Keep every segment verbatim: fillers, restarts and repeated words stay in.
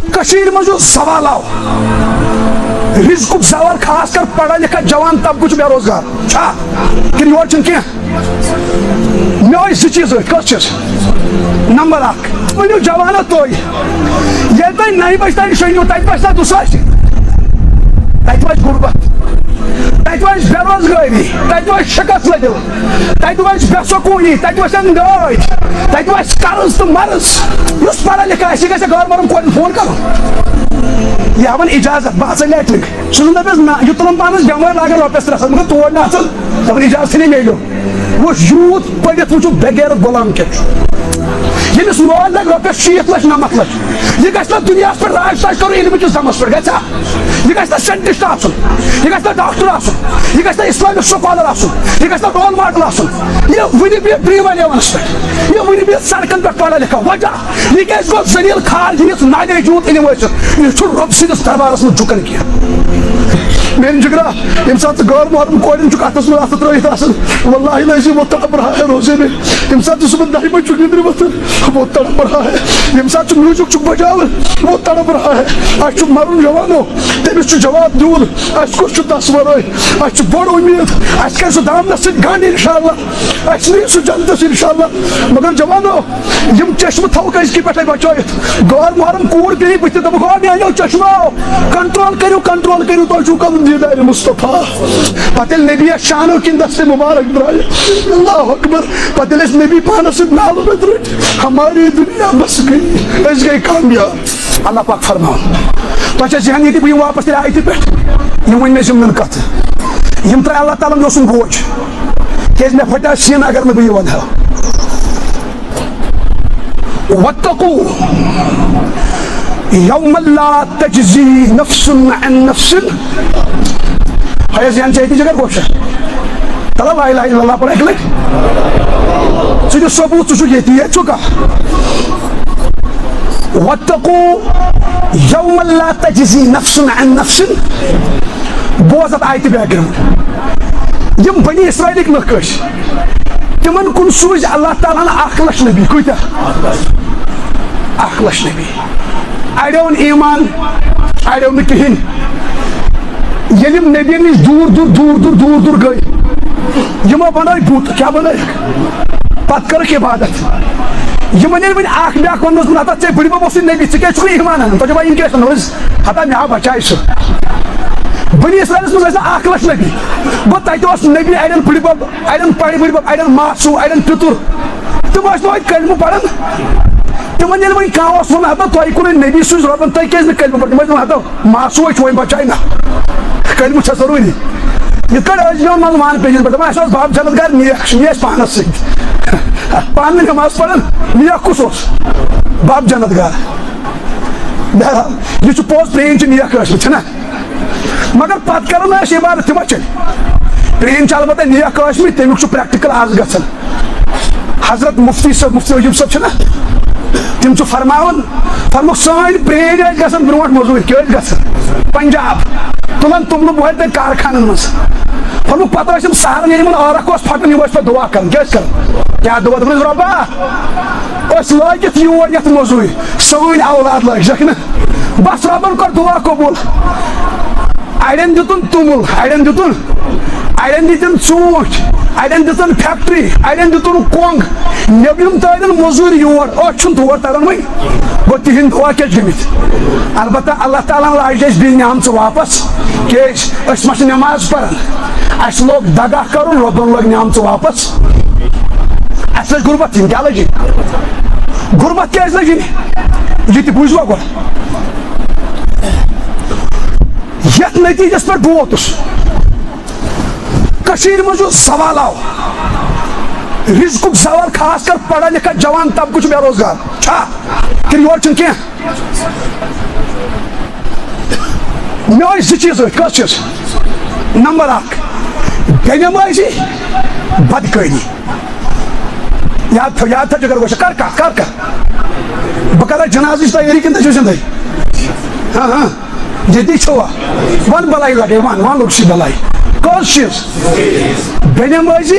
کٔشیٖرِ منٛز یُس زوال آو، رزقُک زوال، خاص کر پڑھا لکھا جوان طبقہٕ چھُ بے روزگار۔ چھا؟ کِنہٕ یورٕ چھُنہٕ کینٛہہ؟ مےٚ ٲسۍ زٕ چیٖز أتھۍ۔ کٔژ چیٖز؟ نمبر اکھ، ؤنِو جوانو تُہۍ، ییٚلہِ تُہۍ نَیہِ بجہِ تام شۄنٛگِو، تَتہِ وَسہِ نا دُسرَے؟ تَتہِ وَسہِ غُربت، تَتہِ وَسہِ بے روزگٲری، تَتہِ وَسہِ شِکَس لٔدِل، تَتہِ وَسہِ بے سکوٗنی، تَتہِ وَسن گٲڑۍ، تَتہِ وَسہِ قرض تہٕ مرض۔ یُس پَڑھا لِکھا آسہِ، یہِ گژھِ غٲر محرم کورٮ۪ن فون کَرُن۔ یہِ ہاوان اِجازت، بہٕ اَژٕ لیٹرِن۔ سُہ چھُنہٕ دَپٮ۪س نہ، یہِ تُلُن پانَس بٮ۪مٲرۍ، لاگان رۄپیَس ترٛےٚ ساس، مگر تور نہٕ اَژُن، دَپان اِجازتھٕے نہٕ میلیو۔ وٕچھ، یوٗت پٔرِتھ وٕچھِو بے غیرت غلام کیٛاہ چھُ۔ ییٚمِس مول لَگہِ رۄپیَس شیٖتھ لَچھ، نَمَتھ لَچھ، یہِ گژھِ نہ دُنیاہَس پٮ۪ٹھ راج تاج کَرُن علمہٕ کِس دَمَس پٮ۪ٹھ، گژھِ ہا؟ یہِ گژھِ نہ ساینٹِسٹ آسُن، یہِ گژھِ نہ ڈاکٹر آسُن، یہِ گژھِ نہ اِسلامِک سکالر آسُن، یہِ گژھِ نہ رول ماڈل آسُن۔ یہِ وٕنہِ بیٚہہِ برٛیٖمَن یِوان پٮ۪ٹھ، یہِ وٕنہِ بیٚہہِ سڑکَن پٮ۪ٹھ پَڑھا لِکھا۔ وجہ، یہِ کیٛازِ گوٚو ذلیل خوار، ییٚمِس نالیج یوٗت علم ٲسِتھ، یہِ چھُ رۄب سٕنٛدِس دربارَس منٛز جُکان کینٛہہ۔ میٛانہِ جِگرا، ییٚمہِ ساتہٕ ژٕ غٲر محرم کورٮ۪ن چھُکھ اَتھَس منٛز اَتھٕ ترٛٲوِتھ آسان، واللہ العظیم وہ تڑپ رہا ہے روزے میں۔ ییٚمہِ ساتہٕ ژٕ صُبحن دَہہِ بجہِ چھُکھ نِندرِ وۄتھان، وہ تڑپ رہا ہے۔ ییٚمہِ ساتہٕ ژٕ میوٗزِک چھُکھ بجاوان، وہ تڑپ رہا ہے۔ اَسہِ چھُ مَرُن جوانو، تٔمِس چھُ جواب دیُن۔ اَسہِ کُس چھُ دَس وَرٲے؟ اَسہِ چھُ بٔڑ اُمید، اَسہِ کَرِ سُہ دامنَس سۭتۍ گنٛڈ اِنشاءاللہ۔ اَسہِ نِیہِ سُہ جنتَس اِنشاءاللہ۔ مگر جوانو، یِم چشمہٕ تھاووکھ أزکہِ پٮ۪ٹھَے بچٲیِتھ۔ غٲر محرم کوٗر بیٚہہِ بٕتھِ، دَپُکھ، "او میٛانیو چشمو، کنٹرول کٔرِو، کنٹرول کٔرِو، تۄہہِ چھُو کَرُن دیٖدارِ مصطفیٰ۔" پَتہٕ ییٚلہِ نبی یَس شانو کِنۍ دستِ مُبارک درٛایہِ، اللہ اکبر، پَتہٕ ییٚلہِ اَسہِ نبی پانَس سۭتۍ نالہٕ رٔٹۍ، رٔٹۍ، ہماری دنیا بس گئی، أسۍ گٔے کامیاب۔ اللہ پاک فرماوان، تۄہہِ چھا ذہن ییٚتہِ بہٕ یِمہٕ واپس تیٚلہِ آیتہِ پٮ۪ٹھ؟ یِم ؤنۍ مےٚ ضمنن کتھٕ۔ یِم ترٛایہِ اللہ تعالیٰ ہن مےٚ اوسُم بوج، کیازِ مےٚ پھٹیو سیٖنہٕ اگر نہٕ بہٕ یہِ ونہٕ ہا۔ واتقوا یوما لا تجزی نفس عن نفس۔ ہے ذہن چھا ییٚتہِ جگر گوشہ؟ تلا لا الہ الا اللہ پڑھ اکہِ لٹہِ۔ ژٕ دِ ثبوت، ژٕ چھُکھ ییٚتی، ییٚتہِ چھُکھ۔ واتقوا یوما لا تجزی نفس عن نفس۔ بوز اتھ آیتہِ background۔ یِم بنی اسرائیلٕکۍ لُکھ ٲسۍ، تِمن کُن سوٗزۍ اللہ تعالیٰ ہن اکھ لچھ نبی۔ کۭتیاہ؟ اکھ لچھ نبی۔ اڑیو نہٕ ایمان، اڑیو نہٕ کِہینۍ۔ ییٚلہِ یِم نبی نِش دوٗر دوٗر، دوٗر دوٗر، دوٗر دوٗر گٔے، یِمو بنٲے بُت۔ کیٛاہ بنٲے؟ پتہٕ کٔرٕکھ عبادت۔ یِمن ییٚلہِ وۄنۍ اکھ بیٛاکھ ووٚننس، "نہ تہٕ ژےٚ بٕڈِبب اوسُے نبی، ژٕ کیٛازِ چھُکھ نہٕ ایمان انان؟" تۄہہِ چھُوا یِم کیٛاہ چھِ وَنان؟ ہتا مےٚ ہا بچاے سُہ۔ بنی اسرائیلس منٛز ٲسۍ نہٕ اکھ لچھ نبی، گوٚو تتہِ اوس نبی اڑٮ۪ن بٕڈِبب، اڑٮ۪ن پڑِ بٕڈِبب، اڑٮ۪ن ماسوٗ، اڑٮ۪ن پِتُر۔ تِم ٲسۍ نہٕ وۄنۍ کلمہٕ پران۔ تِمن ییٚلہِ وۄنۍ کانٛہہ اوس وَنان، "ہتا تۄہہِ کوٚرُے نبی سٕنٛز رۄبن، تۄہہِ کیٛازِ نہٕ کلمہٕ پران؟" تِم ٲسۍ دَپان، "ہتا ماسوٗ ہے چھُ وۄنۍ بچاے نہ، کلمہٕ چھا ضروٗری؟" یِتھ کٲٹھۍ ٲسۍ دِوان منٛزٕ وان پیجن پٮ۪ٹھ، دَپان، "اَسہِ اوس بب جنت گار نیک، یہِ ٲسۍ پانس سۭتۍ، پانہٕ نٮ۪ماز پران، نیک کُس اوس؟ بب جنت گار۔" بہرحال، یہِ چھُ پوٚز، پرٛٲنۍ چھِ نیک ٲسمٕتۍ، چھِنہ؟ مگر پتہٕ کرو نہٕ أسۍ عبادت تِمن چیٚنۍ۔ پرٛٲنۍ چھِ البتہ نیک ٲسمٕتۍ، تمیُک چھُ practical آز گژھان۔ حضرت مفتی صٲب، مفتی عجیب صٲب چھِنہ، تِم چھِ فرماوان، فرموکھ، سٲنۍ پرٛٲنۍ ٲسۍ گژھان برونٛٹھ مٔزوٗرۍ، کیٛاہ ٲسۍ گژھان؟ پنجاب، تُلان توٚملہٕ بۄہرِ تَتہِ کارخانن منٛز۔ فرموکھ، پتہٕ ٲسۍ یِم سہارن، ییٚلہِ یِمن عٲرق اوس پھٹان، یِم ٲسۍ پتہٕ دُعا کران۔ کیٛاہ ٲسۍ کران؟ کیٛاہ دُعا؟ دوٚپُن، رۄبا، أسۍ لٲگِتھ یور یتھ مٔزوٗرۍ، سٲنۍ اولاد لٲگۍ زکھ نہٕ۔ بس رۄبن کوٚر دُعا قبوٗل۔ اڑٮ۪ن دِتُن توٚمُل، اڑٮ۪ن دِتُن، اڑٮ۪ن دِتِن ژوٗنٛٹھۍ، اڑٮ۪ن دِتُن factory، اڑٮ۪ن دِتُن کۄنٛگ۔ نیبرِم تٲرِن مٔزوٗرۍ یور، أسۍ چھُنہٕ تور تران وۄنۍ۔ گوٚو تِہِنٛدۍ دُعا کیٛاہ چھِ گٔمٕتۍ؟ البتہ اللہ تعالیٰ ہن لاجہِ اَسہِ بیٚیہِ نعمژٕ واپس۔ کیٛازِ؟ أسۍ ما چھِ نٮ۪ماز پران؟ اَسہِ لوگ دگہ کرُن، رۄبن لوگ نعمژٕ واپس۔ اَسہِ لٔج غُربت یِنۍ، کیٛاہ لٔج یِنۍ؟ غُربت کیٛازِ لٔج یِنۍ؟ یہِ تہِ بوٗزوا گۄڈٕ؟ یتھ نتیجس پٮ۪ٹھ بہٕ ووتُس، کٔشیٖرِ منٛز یُس زوال آو، رزقُک زوال، خاص کر پڑھا لکھا جوان طبقہٕ چھُ بے روزگار۔ چھا؟ کِنہٕ یورٕ چھُنہٕ کینٛہہ؟ مےٚ ٲسۍ زٕ چیٖز أتھۍ۔ کٔژ چیٖز؟ نمبر اکھ، بے نمٲزی، بدکٲری۔ یاد تھٲو، یاد تھٲو، جگر گوشہ، کر کتھ، کر کتھ۔ بہٕ کرا جنازٕچ تیٲری کِنہٕ تُہۍ چھِو زندے؟ ہاں، ہاں۔ ییٚتی چھوا؟ ون بلاے لگے، ون، ون لوٚگ سی بلاے۔ کٔژ چیٖز؟ بے نمٲزی۔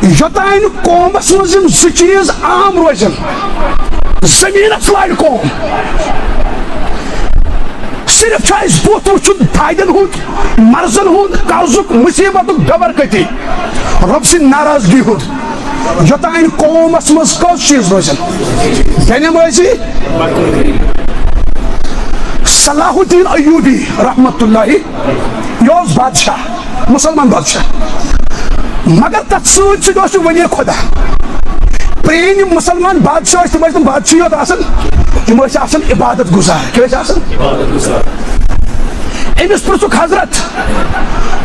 یوٚتانۍ نہٕ قومس منٛز یِم زٕ چیٖز عام روزن، زٔمیٖنَس لارِ قوم۔ صرف چھُ اَسہِ بُتھ وٕچھُن فٲیدن ہُنٛد، مرضن ہُنٛد، قرضُک، مُصیٖبتُک، بے برکتی۔ رۄب سٕنٛدِ ناراضگی ہُنٛد۔ یوٚتام قومس منٛز کٔژ چیٖز روزن؟ بے نمٲزی۔ صلاح الدین ایوبی رحمتہ اللہ، یہِ اوس بادشاہ، مُسلمان بادشاہ، مگر تتھ سۭتۍ سۭتۍ اوس یہِ ولی خدا۔ پرٛٲنۍ یِم مُسلمان بادشاہ ٲسۍ، تِم ٲسۍ نہٕ بادشاہٕے یوت آسان، تِم ٲسۍ آسان عبادت گزار۔ کیٛاہ ٲسۍ آسان؟ أمِس پرٛژھُکھ، حضرت،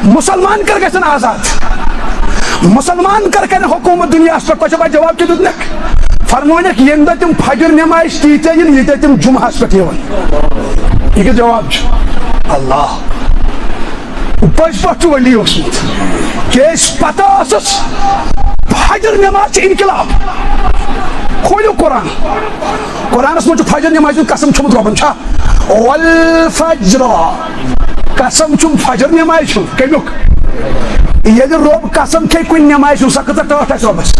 مُسلمان کر گژھن آزاد؟ مُسلمان کر کرن حکوٗمت دُنیاہَس پٮ۪ٹھ؟ تۄہہِ چھا پَے جواب کیٛاہ دیُتنَکھ؟ فرموونَکھ، ییٚمہِ دۄہ تِم فجر نٮ۪مازِ چھِ تیٖتیٛاہ یِن، ییٖتیٛاہ تِم جُمعہَس پٮ۪ٹھ یِوان۔ یہِ کیٛاہ جواب چھُ؟ اللہ۔ پٔزۍ پٲٹھۍ چھُ ولی اوسمُت۔ کیٛازِ پتہ ٲسٕس، فجر نٮ۪ماز چھِ انقلاب۔ کھوٗلِو قرآن۔ قرآنس منٛز چھُ فجر نٮ۪مازِ ہُنٛد قسم کھیوٚمُت رۄبن، چھا؟ والفجر۔ قسم چھُم فجر نٮ۪مازِ ہُنٛد۔ کمیُک؟ ییٚلہِ رۄب قسم کھیٚیہِ کُنہِ نٮ۪مازِ ہُنٛد، سۄ کۭژاہ ٹٲٹھ آسہِ رۄبس۔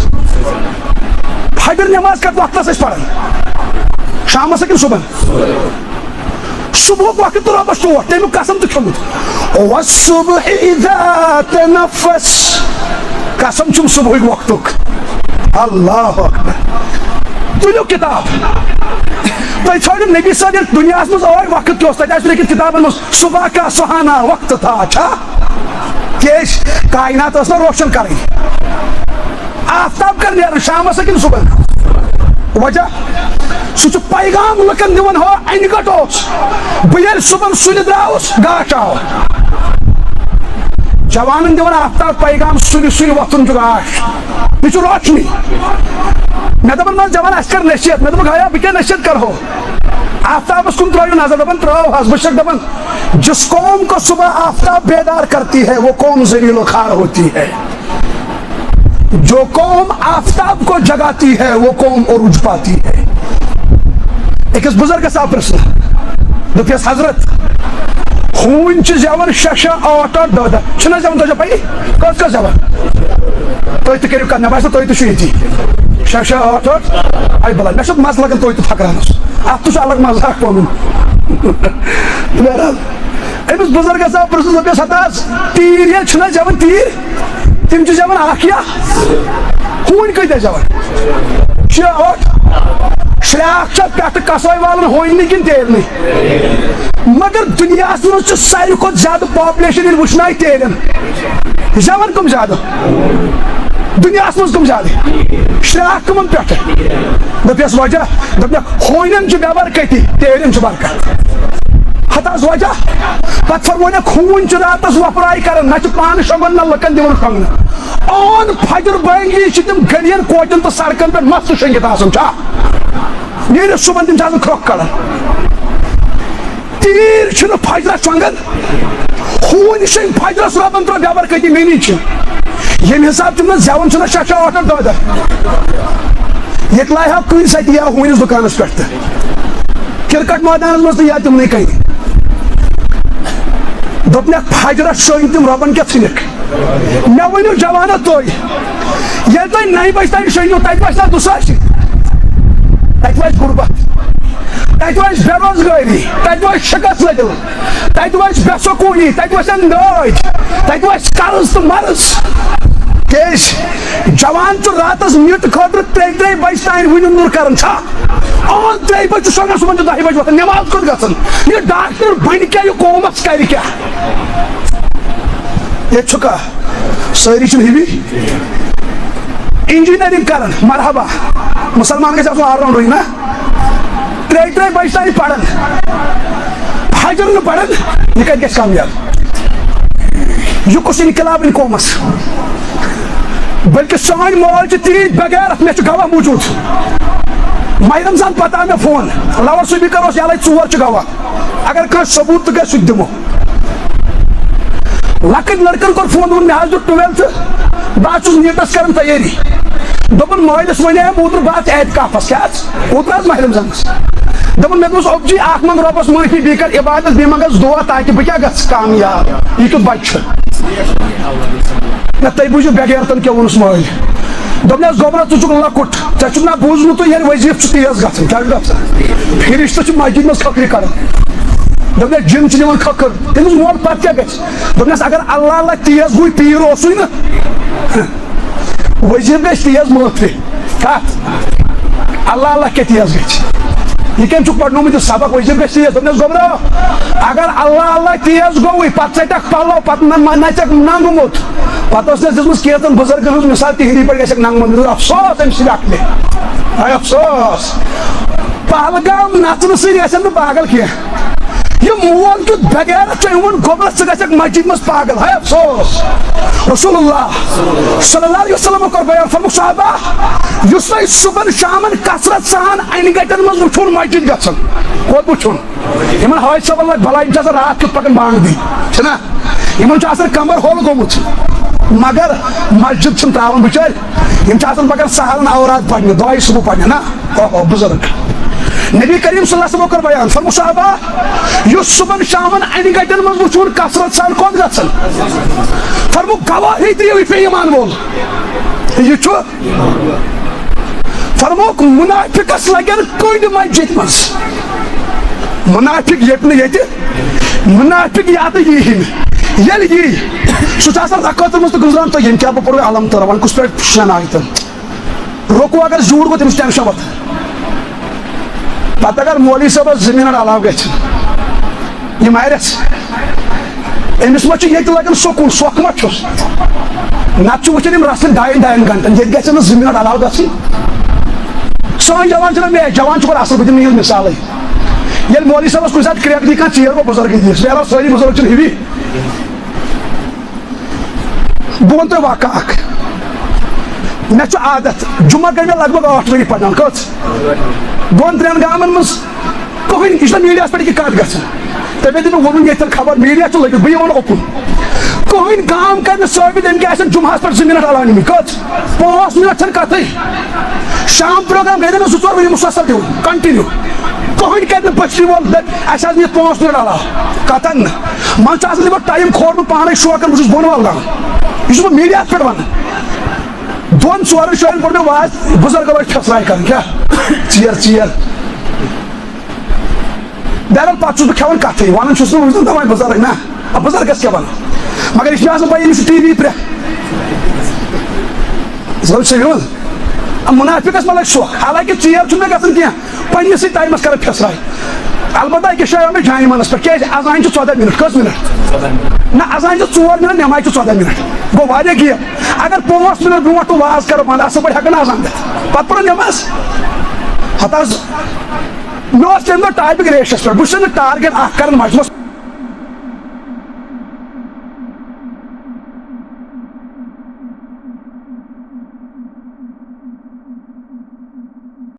فجر نٮ۪ماز کتھ وقتس ٲسۍ پران؟ شامس ہا کِنہٕ صُبحن؟ صبحُک وقت تہٕ رۄبس ٹوٹھ، تمیُک قسم تہِ کھیوٚمُت۔ والصبح اذا تنفس۔ قسم چھُم صبحٕکۍ وقتُک۔ اللہ اکبر۔ تُلِو کتاب۔ تُہۍ ژھٲنٛڈِو نبی صٲب ییٚلہِ دُنیاہس منٛز ٲے وقت کیٛاہ اوس، تتہِ آسہِ لیکھِتھ کتابن منٛز، صبح کا سہانا وقت تھا، چھا؟ کیٛازِ کائنات ٲس نہ روشن کرٕنۍ۔ آفتاب کر نیران، شامس ہا کِنہٕ صبحن؟ وجہ؟ سُہ چھُ پیغام لُکن دِوان، ہو انہِ گٹ اوس۔ بہٕ ییٚلہِ صبحن سُلہِ درٛاوُس، گاش آو۔ جوانن دِوان آفتاب پیغام، سُلہِ سُلہِ وۄتھُن چھُ گاش۔ یہِ چھُ روشنی۔ مےٚ دوٚپُن، منٛز جوان، اَسہِ کر نصیحت۔ مےٚ دوٚپُکھ، ہیا، بہٕ کیٛاہ نصیحت کرہو؟ آفتابس کُن ترٲیِو نظر۔ دوٚپُن، ترٛٲو حظ۔ بہٕ چھُسَکھ دَپان، جس قوم کو صبح آفتاب بیدار کرتی ہے، وہ قوم ذلیل و خوار ہوتی ہے۔ جو قوم آفتاب کو جگاتی ہے، وہ قوم عروج پاتی ہے۔ أکِس بُزرگس آو پرٛژھنہٕ، دوٚپُس، حضرت، ہوٗنۍ چھِ زٮ۪وان شےٚ شےٚ، ٲٹھ ٲٹھ، دَہ دَہ۔ چھِنہٕ زٮ۪وان، تۄہہِ چھا پَیی؟ کٔژ کٔژ زٮ۪وان؟ تُہۍ تہِ کٔرِو کَتھ، مےٚ باسان، تُہۍ تہِ چھِو ییٚتی۔ شےٚ شےٚ، ٲٹھ ٲٹھ۔ اَے بَلا، مےٚ چھُ مَزٕ لَگان توتہِ پھَکراونَس۔ اَتھ تہِ چھُ الگ مَزٕ اَکھ پَنُن۔ بہرحال، أمِس بُزرگس آو پرٛژھنہٕ، دوٚپُس، ہتا حظ، تیٖر ییٚلہِ چھِنہٕ زٮ۪وان تیٖر، تِم چھِ زٮ۪وان اَکھ یا ہوٗنۍ کۭتیٛاہ زٮ۪وان؟ شےٚ ٲٹھ۔ شرٛاکھ چھا پٮ۪ٹھٕ کسٲے والان ہوٗنۍ نہٕ کِنہٕ تیرنٕے؟ مگر دُنیاہَس منٛز چھُ ساروی کھۄتہٕ زیادٕ population ییٚلہِ وٕچھنہٕ آیہِ تیرٮ۪ن۔ زٮ۪وان کٕم زیادٕ؟ دُنیاہَس منٛز کٕم زیادٕ؟ شرٛاکھ کٕمَن پٮ۪ٹھٕ؟ دوٚپیَس وجہ، دوٚپنَکھ، ہوٗنٮ۪ن چھِ بے برکتی، تیرٮ۪ن چھِ برکت۔ ہتہٕ حظ وجہ۔ پتہٕ فرمونَکھ، ہوٗنۍ چھِ راتَس وۄپراے کران، نہ چھِ پانہٕ شۄنٛگان، نہ لُکَن دِوان شۄنٛگنہٕ۔ آن فجر بٲنگی چھِ تِم گٔلیَن، کوچَن تہٕ سڑکَن پٮ۪ٹھ مَستہٕ شۄنٛگِتھ آسان، چھا؟ نیٖرِتھ صُبحَن تِم چھِ آسان کھرٛۄکھ کڑان۔ تیٖر چھِنہٕ فجرَس شۄنٛگان، ہوٗنۍ شۄنٛگۍ فجرَس، رۄبَن ترٛٲو بے برکتی۔ مےٚ نِش چھِ ییٚمہِ حساب تِم نہٕ زٮ۪وان چھِنہ شےٚ شےٚ، ٲٹھ ٲٹھ، دَہ دَہ۔ ییٚتہِ لایہِ ہا کُنہِ ساتہِ یی ہا ہوٗنِس دُکانَس پٮ۪ٹھ تہٕ کرکٹ مٲدانَس منٛز تہٕ یا تِمنٕے کَنہِ۔ دوٚپنَکھ، فجرَس شۄنٛگۍ تِم، رۄبَن کیٛاہ ژھٕنِکھ؟ مےٚ ؤنِو جوانو تُہۍ، ییٚلہِ تُہۍ نَیہِ بَجہِ تام شۄنٛگِو، تَتہِ وَسہِ نا دُسٲسی؟ تَتہِ وَسہِ غُربت، تَتہِ وَسہِ بے روزگٲری، تَتہِ وَسہِ شِکَس لٔدِل، تَتہِ وَسہِ بے سکوٗنی، تَتہِ وَسن نٲدۍ، تَتہِ وَسہِ قرض تہٕ مرض۔ کیٛازِ؟ جوان چھُ راتَس نیٹ خٲطرٕ ترٛیٚیہِ ترٛیٚیہِ بَجہِ تام وٕنہِ نُر کران، چھا؟ آن ترٛیٚیہِ بَجہِ چھُ شۄنٛگان، صُبحَن چھُ دَہہِ بَجہِ وۄتھان، نٮ۪ماز کوٚت گژھان؟ یہِ ڈاکٹر بَنہِ کیٛاہ، یہِ قومَس کَرِ کیٛاہ؟ ییٚتہِ چھُکھا؟ سٲری چھِنہٕ ہِوی۔ Engineering کران، مرحبا۔ مُسلمان گژھِ آسُن all rounder، نہ؟ ترٛیٚیہِ ترٛیٚیہِ بَجہِ تام پَران، فجر نہٕ پَران، یہِ کَتہِ گژھِ کامیاب؟ یہِ کُس انقلاب أنۍ قومَس؟ بلکہِ سٲنۍ مٲلۍ چھِ تیٖتۍ بغیرت، مےٚ چھُ گواہ موٗجوٗد۔ ماہِ رمضان پَتہٕ آو مےٚ فون، لاؤڈ سپیکر اوس یَلَے، ژور چھِ گواہ۔ اگر کانٛہہ ثبوٗت تہِ گژھِ، سُہ تہِ دِمو۔ لۄکٕٹۍ لٔڑکَن کوٚر فون، دوٚپُن، مےٚ حظ دیُت ٹُویلتھٕ، بہٕ حظ چھُس نیٹَس کران تیٲری۔ دوٚپُن، مٲلِس وَنے مےٚ اوترٕ، بہٕ آس اعتکافَس، کیٛاہ حظ؟ اوترٕ حظ ماہِ رمضانَس۔ دوٚپُن، مےٚ دوٚپُس، اوٚب جی، اَکھ منٛگ رۄبَس معٲفی، بیٚیہِ کر عبادت، بیٚیہِ منٛگَس دُعا، تاکہِ بہٕ کیٛاہ گژھٕ کامیاب۔ یہِ کیُتھ بَچہٕ چھُ؟ نہ، تُہۍ بوٗزِو، بے غیرتَن کیٛاہ ووٚنُس مٲلۍ۔ دوٚپنَس، "گوٚبرا، ژٕ چھُکھ لۄکُٹ، ژےٚ چھُکھ نا بوٗزمُتُے ییٚلہِ وظیٖفہٕ چھُ تیز گژھان، کیٛاہ چھُ گژھان؟ فرشتہٕ چھِ مسجد منٛز خٲطرٕ کران۔" دوٚپنَس، "جِن چھِ نِوان خٲطرٕ۔" تٔمِس ووٚن، "پَتہٕ کیٛاہ گژھِ؟" دوٚپنَس، "اگر اللہ اللہ تیز گوٚو، پیٖر اوسُے نہٕ۔" وظیٖفہٕ گژھِ تیز مٲفرِ۔ کَتھ؟ اللہ اللہ کیٛاہ تیز گژھِ؟ یہِ کٔمۍ چھُکھ پرنومُت یہِ سبق؟ وظیٖفہٕ گژھِ تیز۔ دوٚپنَس، "گوٚبرا، اگر اللہ اللہ تیز گوٚوُے، پَتہٕ ژَٹَکھ پَلو، پَتہٕ نہ، نہ ژَٹَکھ ننٛگہٕ موٚت۔" پَتہٕ ٲس نہٕ اَسہِ دِژمٕژ کینٛژَن بُزرگَن ہٕنٛز مِثال، تِہِنٛدی پٲٹھۍ گژھٮ۪کھ ننٛگہٕ موٚت۔ مےٚ دوٚپ، افسوس أمۍ سٕنٛدِ عقلہِ۔ ہاے افسوس۔ پہلگام نژنہٕ سۭتۍ گژھن نہٕ پاگل کینٛہہ۔ یہِ مول کیُتھ بے غیرت چھُ، أمۍ ووٚن، "گوٚبرس، ژٕ گژھکھ مسجد منٛز پاگل۔" ہاے افسوس۔ رسول اللہ صلی اللہ علیہ وسلم کوٚر بیان، فرموو، "صحابہ، یُس تۄہہِ صُبحن شامن کثرت سان انہِ گٹن منٛز وٕچھُن مسجد گژھُن۔" کوٚت وٕچھُن؟ یِمن حٲج صٲبن لگہِ بلاے، یِم چھِ آسان راتھ کیُتھ پکان بانگ دِنۍ، چھِنہ؟ یِمن چھُ آسان کمر ہول گوٚمُت، مگر مسجد چھِنہٕ تراوان بِچٲرۍ۔ یِم چھِ آسان پکان سہارن اوراد پرنہِ، دۄہے صبح پرنہِ، نہ؟ اوہو، بُزرگ۔ نبی کریم صلی اللہ علیہ وسلم کوٚر بیان، فرموو، "صحابہ، یُس صبحن شامن انہِ گٹٮ۪ن منٛز وٕچھُن کثرت سان کوٚت گژھن؟" فرموو، "گواہی دِیِو، یہِ چھُ ایمان وول۔" یہِ چھُ، فرمووُکھ، "منافقس لگن کٔنڈۍ مسجد منٛز۔" منافق ییٚتہِ نہٕ ییٚتہِ، منافق ییٚتہِ یی ہی نہٕ۔ ییٚلہِ یی، سُہ چھُ آسان رکٲژن منٛز تہٕ گُزران، تہٕ ییٚمہِ کیٛاہ بہٕ پوٚرُے الم ترا، وۄنۍ کُس پٮ۪ٹھ شٮ۪ن آیتن؟ رُکوٗ اگر زیوٗٹھ گوٚو، تٔمِس چھُ ٹینشن وۄتھان۔ پتہٕ اگر مولوی صٲبس زٕ منٹ علاوٕ گژھِ، یہِ مارٮ۪س، أمِس ما چھُ ییٚتہِ لگان سکوٗن، سۄکھ ما چھُس؟ نتہٕ چھُ وٕچھان یِم رژھِ ڈاین ڈاین گنٹن، ییٚتہِ گژھِ أمِس زٕ منٹ علاوٕ گژھٕنۍ۔ سٲنۍ جوان چھِنہ میچ، جوان چھُ گۄڈٕ اصل، بہٕ دِمہٕ یہِ مثالٕے۔ ییٚلہِ مولوی صٲبس کُنہِ ساتہٕ کرٛٮ۪کھ دی کانٛہہ، ژیر گوٚو، بُزرگٕے دِیس، نیران سٲری بُزرگ چھِنہٕ ہِوی۔ بہٕ وَنہٕ تۄہہِ واقعہ اکھ۔ مےٚ چھُ عادت، جمعہ گٔے مےٚ لگ بگ ٲٹھ ؤری پَران۔ کٔژ؟ دۄن ترٛٮ۪ن گامَن منٛز۔ کٕہٕنۍ، یہِ چھُنہ میٖڈیاہَس پٮ۪ٹھ یہِ کَتھ گژھان۔ تۄہہِ پیٚیہِ مےٚ ووٚنُن، ییٚتٮ۪ن خبر میٖڈیا چھُ لٔگِتھ، بہٕ یہِ وَنہٕ اوپُن۔ کٕہٕنۍ گام کَرِ نہٕ ثٲبِت، أمۍ کیٛاہ آسَن جمعہَس پٮ۪ٹھ زٕ مِنَٹ علاوٕ نِمٕتۍ۔ کٔژ؟ پانٛژھ مِنَٹ چھَنہٕ کَتھٕے۔ شام پروگرام گٔے نہٕ مےٚ زٕ ژور ؤری مُسلسل دِوان، کنٹِنیو۔ کٕہٕنۍ کَرِ نہٕ بٔچھنہِ وول، دَپہِ، "اَسہِ حظ نِتھ پانٛژھ مِنَٹ علاوٕ۔" کَتَن؟ منٛزٕ چھُ آسان تِمو ٹایم کھولمُت پانَے شوقن، بہٕ چھُس بۄن والان۔ یہِ چھُس بہٕ میٖڈیاہَس پٮ۪ٹھ وَنان۔ دۄن ژورَن جایَن کوٚر مےٚ واز، بُزرگَن ٲسۍ پھٮ۪سراے کَرٕنۍ، کیٛاہ؟ ژیر، ژیر۔ بہرحال، پَتہٕ چھُس بہٕ کھٮ۪وان کَتھٕے، وَنان چھُس نہٕ، وٕچھ نہٕ دَپان بُزرگ نہ، آ، بُزرگَس کیٛاہ وَنہٕ؟ مگر یہِ چھُ مےٚ آسان پَے، أمِس چھُ ٹی وی پرٛٮ۪تھ۔ ژٕ چھُکھ سٔمِجھ؟ آ، مُنافِقَس ما لَگہِ شوق؟ حالانکہِ ژیر چھُنہٕ مےٚ گژھان کینٛہہ، پنٛنِسٕے ٹایمَس کَران پھٮ۪سراے۔ البتہ أکِس جایہِ آو مےٚ جان ایٖمانَس پٮ۪ٹھ، کیٛازِ؟ اَذان چھِ ژۄداہ مِنَٹ، کٔژ مِنَٹ؟ نہ، اَذان چھِ ژور مِنَٹ، نٮ۪مازِ چھِ ژۄداہ مِنَٹ، گوٚو واریاہ گیپ۔ اگر پانٛژھ مِنَٹ برونٛٹھ بہٕ واز کَرٕ بنٛد، اَصٕل پٲٹھۍ ہٮ۪کہٕ نہٕ اَذان دِتھ، پَتہٕ پَرو نٮ۪ماز۔ ہَتہٕ حظ، مےٚ اوس تَمہِ دۄہ ٹاپِک ریشَس پٮ۪ٹھ، بہٕ چھُس نہٕ ٹارگیٹ اَکھ کَران مَجمَس۔